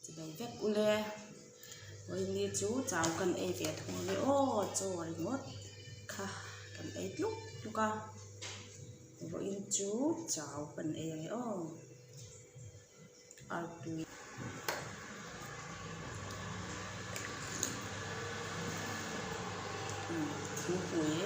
Chibai vek ule. Vawiin chu chau kan ei ve thung ang e aw chaw ringawt kha kan ei tluk tluk a vawiin chu chau kan ei ang e aw artui. Thingpui.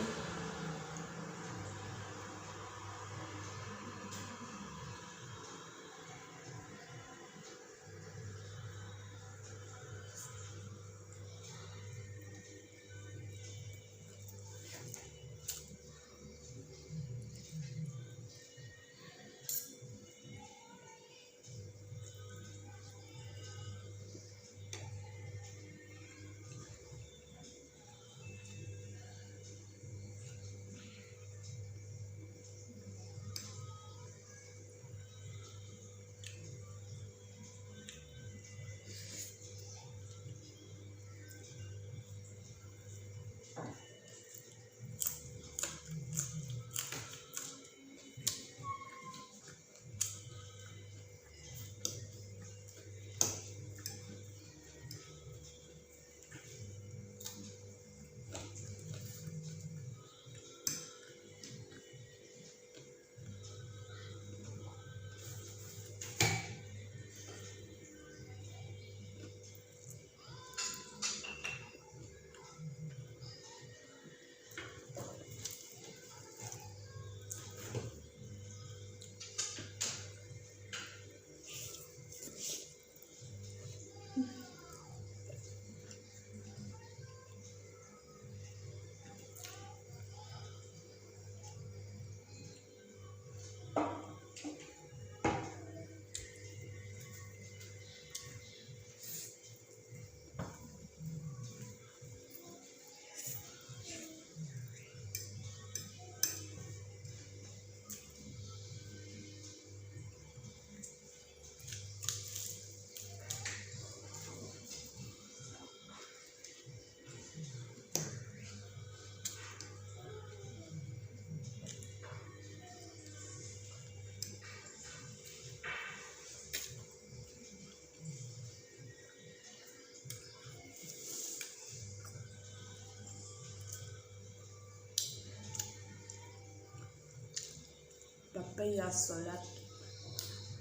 Papaya salad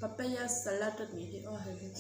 papaya salad a nih hi aw hei hi.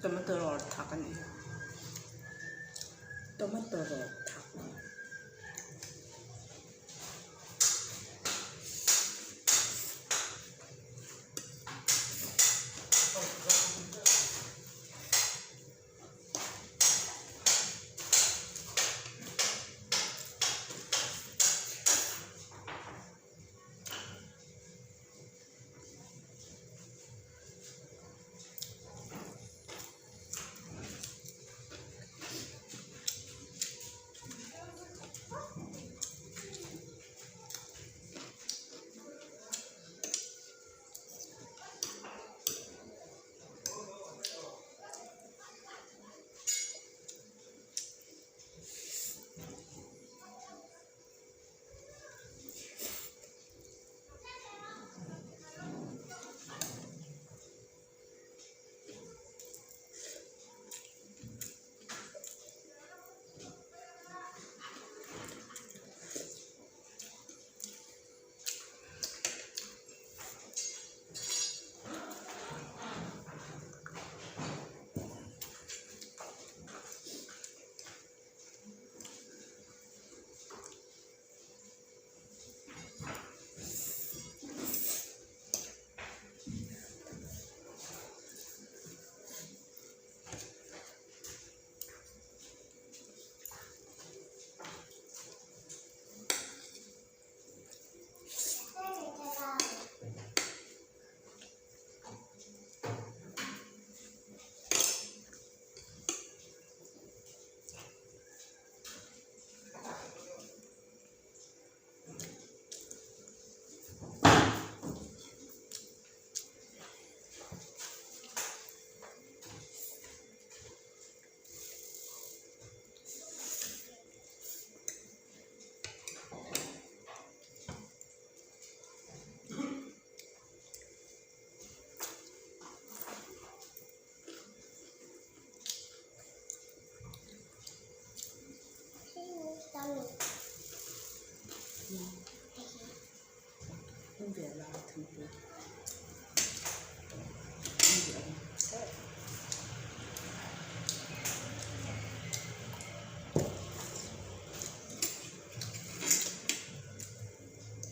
Tomato rawt thak a nih hi tomato rawt thak.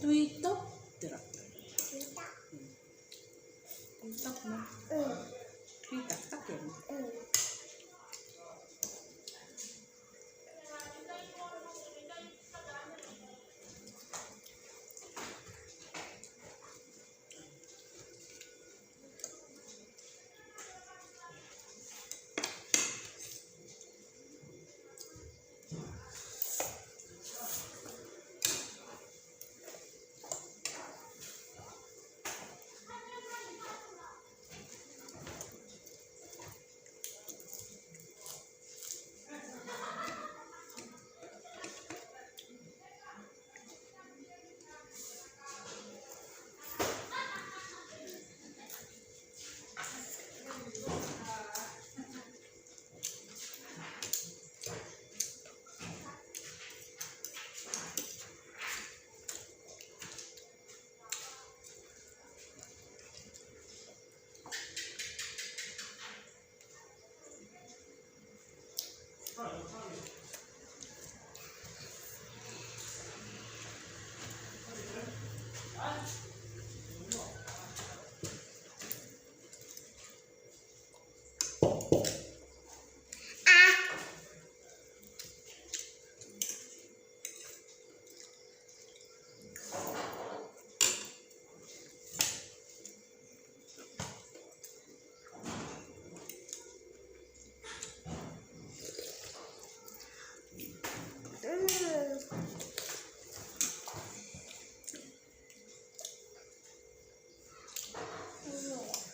Tui tawp tirh tui tawp maw tui tak tak em.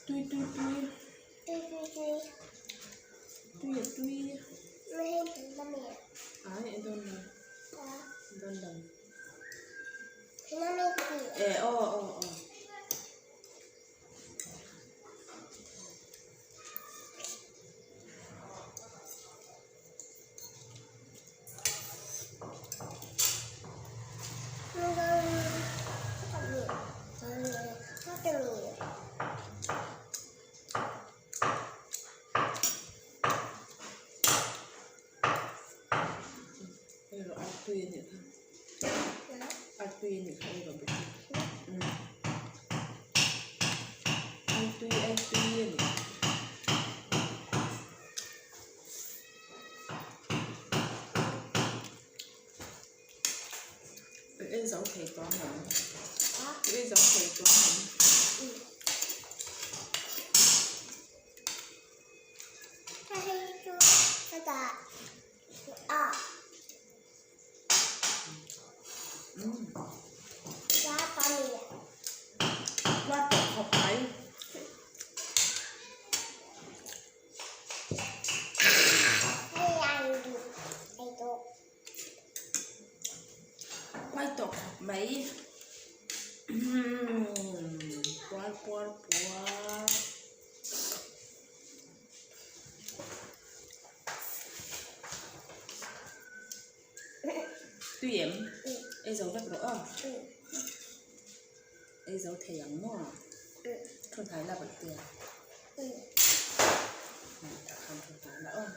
Tui tui tui. Tui a tui. Ai I don't know. Don't know. Eh aw aw aw. Tui a nih kha. A tui a nih kha ei rawh bawk. Ai tui ai tui a nih. I ei zo thei tawh ang em? I ei zo thei tawh ang em? Puar tawh khawp mai. Puar tawh khawp mai. Puar puar puar. Tui em? Ei zo vek rawh aw. Ei zo thei ang maw? Thu hnai la vaih te. Tah khan thu hnai la aw.